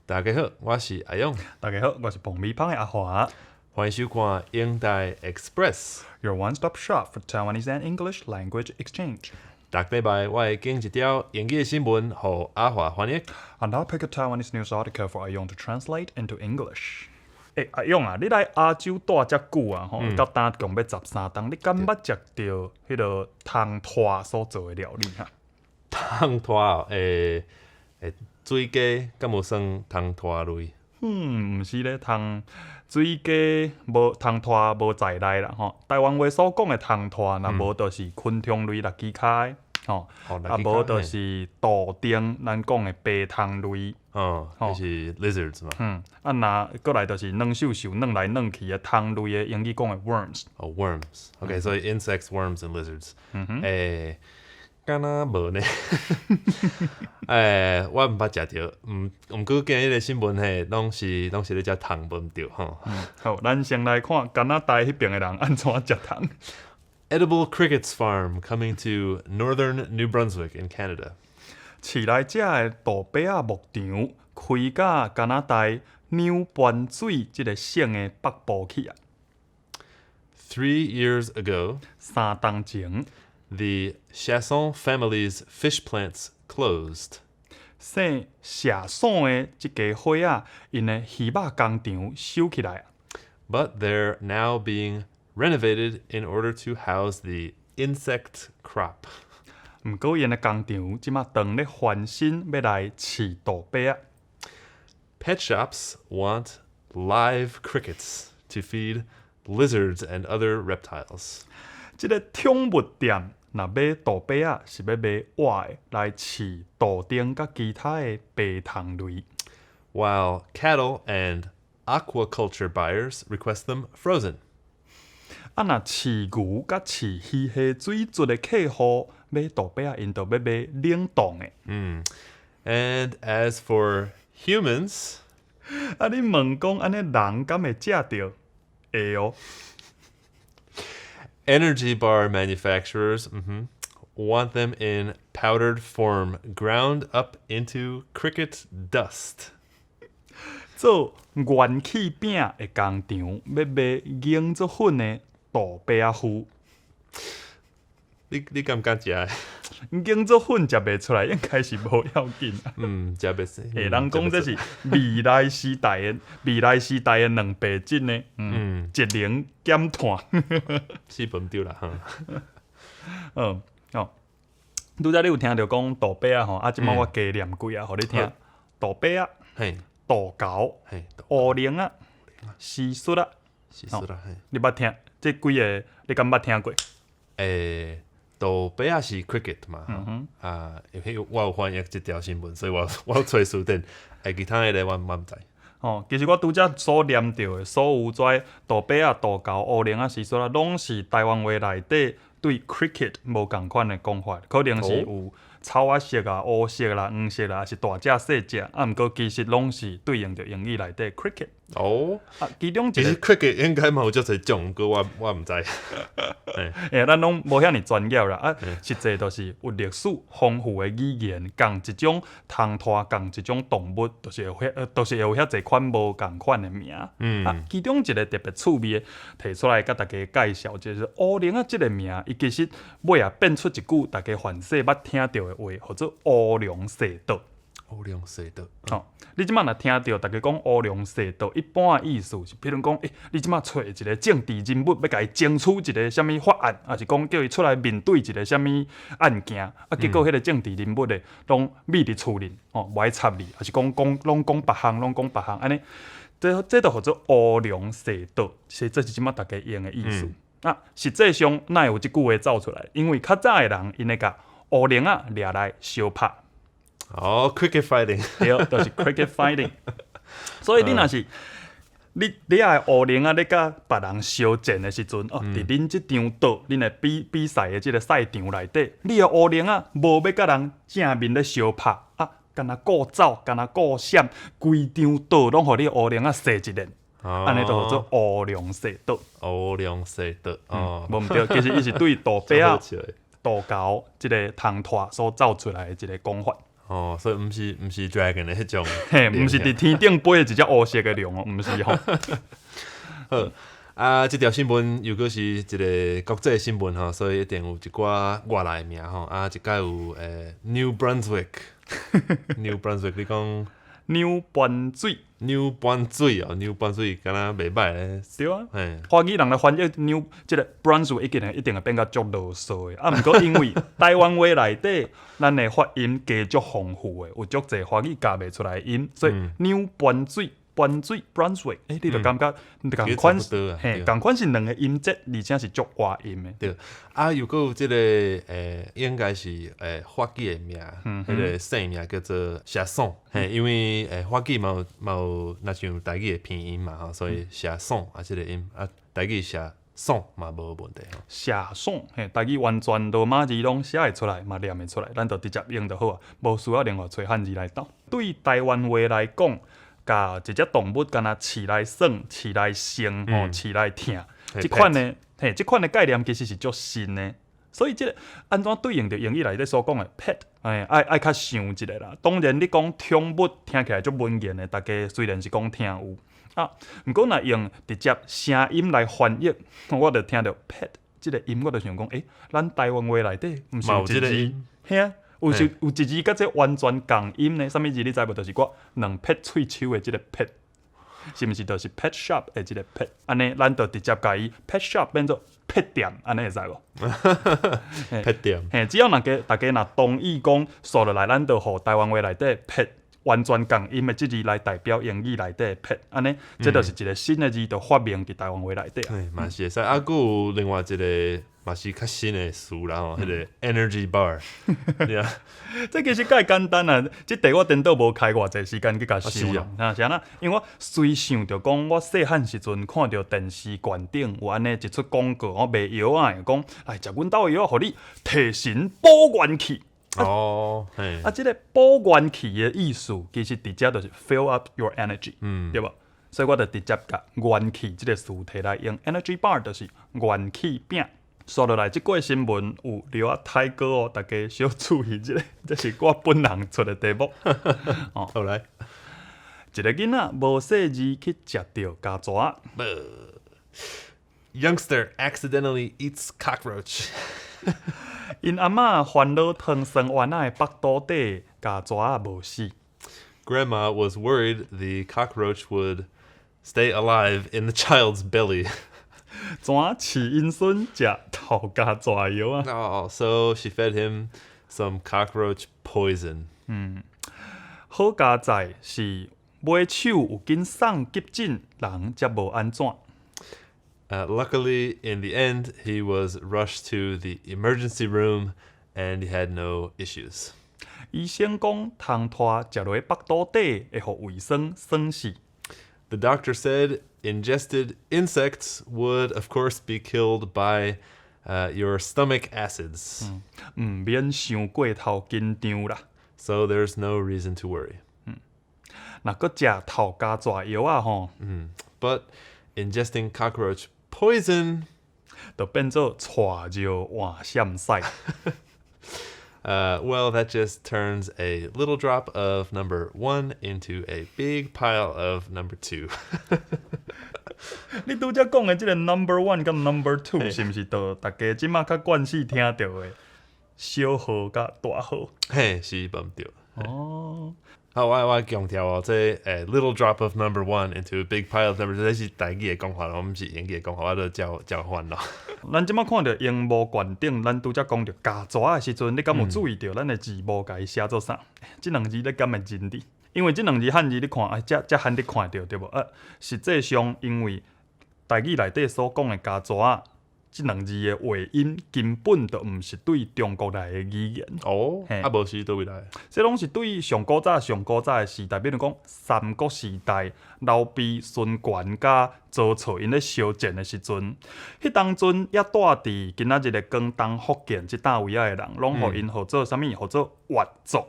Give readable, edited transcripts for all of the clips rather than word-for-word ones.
大家好，我是阿勇。大家好，我是爆米芳的阿華。歡迎收看《英台 Express》。 Your one-stop shop for Taiwanese and English language exchange. 逐禮拜我會揀一條英語的新聞，予阿華翻譯。 And I'll pick a Taiwanese news article for 阿勇 to translate into English. 欸，阿勇啊，你來亞洲蹛遮久啊，吼，到今共欲13冬，你敢捌食著彼个蟲豸所做的料理哈？蟲豸哦，欸欸，水雞敢有算蟲豸類？嗯，毋是咧，蟲水雞無蟲豸無在內啦，吼。台灣話所講的蟲豸，若無就是昆蟲類六支跤的，吼，啊無就是杜丁，咱講的白蟲類。哦，就是 lizards 嘛。嗯，啊若閣來就是軟岫岫、軟來軟去的蟲類的英語講的 worms。哦，worms。OK，所以 insects, worms and lizards。欸，敢若無呢？欸，我毋捌食著，毋過見彼个新聞嘿，攏是咧食蟲無毋著吼。好，咱先來看加拿大彼爿的人按怎食蟲。 Edible crickets farm coming to northern New Brunswick in Canada。飼來食的杜白仔牧場開佮加拿大紐班水這个省的北部去啊。 3 years ago， 3冬前，the Chasson family's fish plants closed。姓謝桑的這家伙仔，𪜶的魚肉工廠收起來啊。 But they're now being renovated in order to house the insect crop。毋過𪜶的工廠這馬當咧翻新，欲來飼杜白仔。 Pet shops want live crickets to feed lizards and other reptiles。這个寵物店若買杜白仔，是欲買活的來飼杜丁佮其他的爬蟲類。 While cattle and aquaculture buyers request them frozen. 啊，若飼牛佮飼魚蝦水族的客戶買杜白仔，𪜶就欲買冷凍的。 And as for humans，啊，你問講按呢人敢會食著？會哦。 Energy bar manufacturers want them in powdered form, ground up into cricket dust. 做元氣餅的工廠欲賣研做粉的杜白仔糊。你敢毋敢食？研做粉食袂出來，應該是無要緊。嗯，食袂死。欸，人講這是未來時代的蛋白質呢。節能減碳。是無毋著啦。嗯，哦，拄才你有聽著講杜白仔吼，啊，這擺我加念幾仔，予你聽。杜白仔，杜鼬，烏龍仔，蟋蟀仔，蟋蟀仔，嘿。你捌聽？這幾个你敢捌聽過？欸，杜白仔是 cricket 嘛？啊，因為我有翻譯這條新聞，所以我有揣辭典。欸，其他的我毋知。哦，其實我拄才所念著的所有這杜白仔、杜鼬、烏龍仔、蟋蟀仔，攏是台灣話內底對 cricket 無仝款的講法，可能是有草仔色啊、烏色啦、黃色啦，抑是大隻細隻，啊，毋過其實攏是對應著英語內底 cricket。啊，其中一其實 cricket 應該嘛有足濟種，毋過我毋知。欸，咱攏無遐爾專業啦，啊，實際就是有歷史豐富的語言，仝一種蟲豸，仝一種動物，就是會有遐濟款無仝款的名。啊，其中一個特別趣味的，提出來佮大家介紹，就是烏龍仔這个名，伊其實尾仔變出一句大家凡勢捌聽著的話，號做烏龍踅倒。烏龍踅倒。吼，你這擺若聽著大家講烏龍踅倒，一般的意思是，比如講，欸，你這擺揣一个政治人物，欲共伊爭取一个啥物法案，抑是講叫伊出來面對一个啥物案件，啊，結果彼个政治人物咧，攏覕佇厝裡，吼，無愛插你，抑是講講攏講別項，攏講別項，按呢，這就號做烏龍踅倒，是這是這擺大家用的意思。啊，實際上哪會有這句話走出來？因為較早的人，𪜶會共烏龍仔掠來相拍。哦，cricket fighting，對，就是 cricket fighting。所以你若是你愛烏龍仔咧佮別人相戰的時陣，哦，佇恁這場賭，恁的比賽的這个賽場內底，你的烏龍仔無欲佮人正面咧相拍，啊，干焦顧走，干焦顧閃，規場賭攏予你烏龍仔踅一輪，按呢就號做烏龍踅倒。烏龍踅倒，哦，無毋對，其實伊是對杜白仔、杜鼬這个蟲豸所走出來的一个講法。哦，所以毋是 dragon 的彼種。嘿，毋是佇天頂飛的一隻烏色的龍哦，毋是吼。好，啊，這條新聞又閣是一個國際新聞吼，所以一定有一寡外來名吼。啊，一擺有New Brunswick，New Brunswick，你講紐班水。紐班水哦，紐班水敢若袂䆀咧。對啊。嘿。華語人來翻譯紐這個 Brunswick 一定會變甲足囉嗦的。啊，毋過因為台灣話內底，咱的發音加足豐富的，有足濟華語咬袂出來的音，所以紐班水、班水、Brunswick，你就感覺仝款，嘿，仝款是兩個音節，而且是足倚音的。對，啊，又閣有這個應該是法語的名，彼個姓名叫做 Chasson，嘿，因為法語嘛有若像台語的拼音嘛吼，所以 Chasson 啊，這個音啊，台語寫爽嘛無問題吼。寫爽，嘿，台語完全羅馬字攏寫會出來，嘛念會出來，咱就直接用就好啊，無需要另外揣漢字來鬥。對台灣話來講，共一隻動物敢若飼來耍、飼來生、吼飼來疼，這款的概念其實是足新的。所以這個按怎對應著英語內底所講的 pet，愛較想一下啦。當然你講寵物聽起來足文言的，大家雖然是講聽有啊，毋過若用直接聲音來翻譯，我就聽著 pet 這個音，我就想講，咱台灣話內底毋是有一字，嘿啊，有是有一字佮這完全仝音呢？啥物字你知無？就是我兩撇喙鬚的這個撇，是毋是就是 pet shop 的這個 pet？按呢，咱就直接共伊 pet shop 變做 pet 店，按呢會使無？ pet 店。嘿，只要若家大家若同意講，煞落來，咱就予台灣話內底 pet 完全仝音的這字來代表英語內底的 pet，按呢，這就是一個新的字，就發明佇台灣話內底啊。嘿，嘛是會使。啊，閣有另外一個嘛是較新的詞啦吼，彼個 energy bar。對啊。這其實較簡單啊，這題我顛倒無開偌濟時間去共想啦。啊，是按怎？因為我隨想著講，我細漢時陣看著電視懸頂有按呢一出廣告，我賣藥仔的，講來食阮兜的藥，予你提神補元氣。啊，這個補元氣的意思，其實直接就是 fill up your energy，對無？所以我就直接共元氣這個詞提來用，energy bar 就是元氣餅。煞落來，這個新聞有著仔太過哦，大家小注意一下，這是我本人出的題目。哦，好來，一個囡仔無細膩去食著虼蛇。 Youngster accidentally eats cockroach。𪜶阿嬤煩惱糖酸丸仔的腹肚底虼蛇無死。 Grandma was worried the cockroach would stay alive in the child's belly. 怎飼𪜶孫食臭虼蛇藥啊？ Oh, so she fed him some cockroach poison. 好佳哉是尾手有緊送急診，人才無按怎。 Luckily, in the end, he was rushed to the emergency room and he had no issues. 醫生講，蟲豸食落腹肚底會予胃酸酸死。 The doctor said ingested insects would, of course, be killed by your stomach acids. 毋免傷過頭緊張啦。 So there's no reason to worry. 若閣食臭虼蛇藥仔吼， But ingesting cockroach poison 就變做蔡尿換閃屎。 Well, that just turns a little drop of number one into a big pile of number two. 你拄才講的這個 number one 佮 number two 是毋是就大家這馬較慣勢聽著的小號佮大號？嘿，是無毋對。哦。好，我強調哦，這little drop of number one into a big pile of number two，這是台語的講法咯，毋是英語的講法，我就照照翻咯。咱這馬看著螢幕懸頂，咱拄才講著虼蛇的時陣，你敢有注意著咱的字幕共伊寫做啥？這兩字你敢會認得？因為這兩字漢字你看，哎，遮罕得看著對無？啊，實際上因為台語內底所講的虼蛇，這兩字的話音根本就毋是對中國來的語言。哦，啊，無是佗位來？這攏是對上古早、上古早的時代，比如講三國時代，劉備、孫權佮曹操𪜶咧相戰的時陣，彼當陣猶蹛佇今仔日的廣東、福建這搭位仔的人，攏予𪜶號做啥物？號做越族。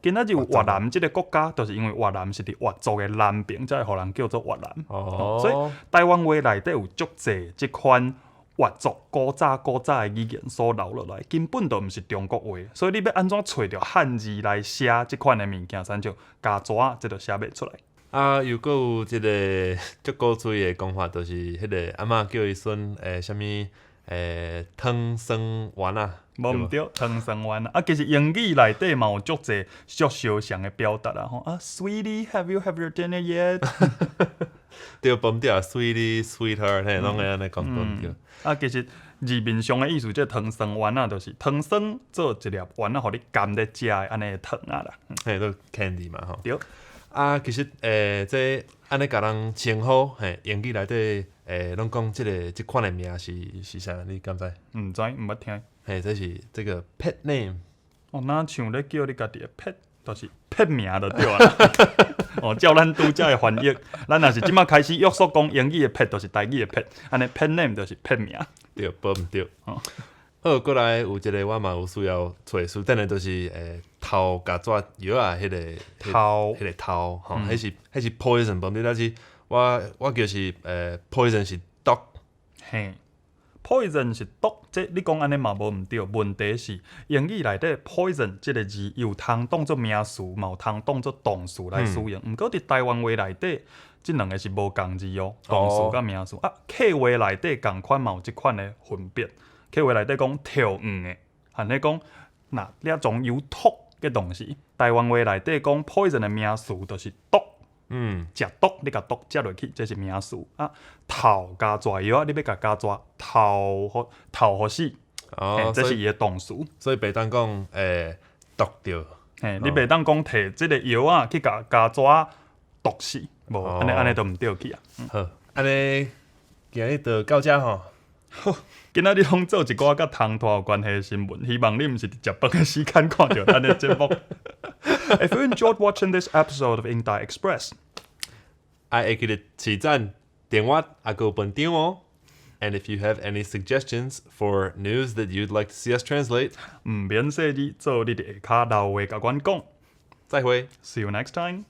今仔日有越南這個國家，就是因為越南是佇越族的南邊，才會予人叫做越南。所以台灣話內底有足濟這款越族古早古早的語言所留落來，根本就毋是中國話，所以你欲按怎揣著漢字來寫這款的物件，親像加紙仔，這就寫袂出來。啊，又閣有一个足古錐的講法，就是彼个阿嬤叫伊孫啥物糖酸丸仔。無毋對，糖酸丸仔。啊，其實英語內底嘛有足濟足相像的表達啊吼。啊，Sweetie，have you have your dinner yet？對，無毋對啊，Sweetie、Sweetheart，嘿，攏會按呢講無毋對。啊，其實字面上的意思，這個糖酸丸仔就是糖酸做一粒丸仔，予你含咧食的按呢的糖仔啦。嘿，都 candy 嘛吼。對。啊，其實這按呢共人稱呼，嘿，英語內底攏講這个這款的名是是啥？你敢知？毋知，毋捌聽。嘿，這是這個 pet name。哦，若像咧叫你家己的 pet，就是 pet 名就對啊。哦，照咱拄才的翻譯，咱若是這馬開始約束講英語的 pet，就是台語的 pet，按呢 pet name 就是 pet 名。對，無毋對。哦。好，過來有一个我嘛有需要揣詞典的，就是偷共紙藥仔彼个偷彼个偷吼，彼是 poison 無毋對，但是我叫是poison 是毒。嘿，poison 是毒，這你講按呢嘛無毋對。問題是英語內底 poison 這个字有通當做名詞，嘛有通當做動詞來使用。毋過佇台灣話內底，這兩个是無仝字哦，動詞佮名詞。啊，客話內底仝款嘛有這款的分別。客話內底講跳黃的，按呢講，若掠種有毒的東西。台灣話內底講 poison 的名詞就是毒。食毒，你共毒食落去，這是名詞。啊，偷共紙藥仔，你欲共共紙偷予偷予死，哦，這是伊的動詞。所以袂當講毒著。嘿，你袂當講提這个藥仔去共共紙毒死，無，按呢按呢就毋對去啊。好，按呢今日就到遮吼。好，今仔日攏做一寡佮唐拖有關係的新聞，希望你毋是佇食飯的時間看著咱的節目。If you enjoyed watching this episode of 英台 Express，愛會記得賜讚、訂閱，抑閣有分享哦。And if you have any suggestions for news that you'd like to see us translate，毋免細膩，做你佇下跤留話共阮講。再會。 See you next time.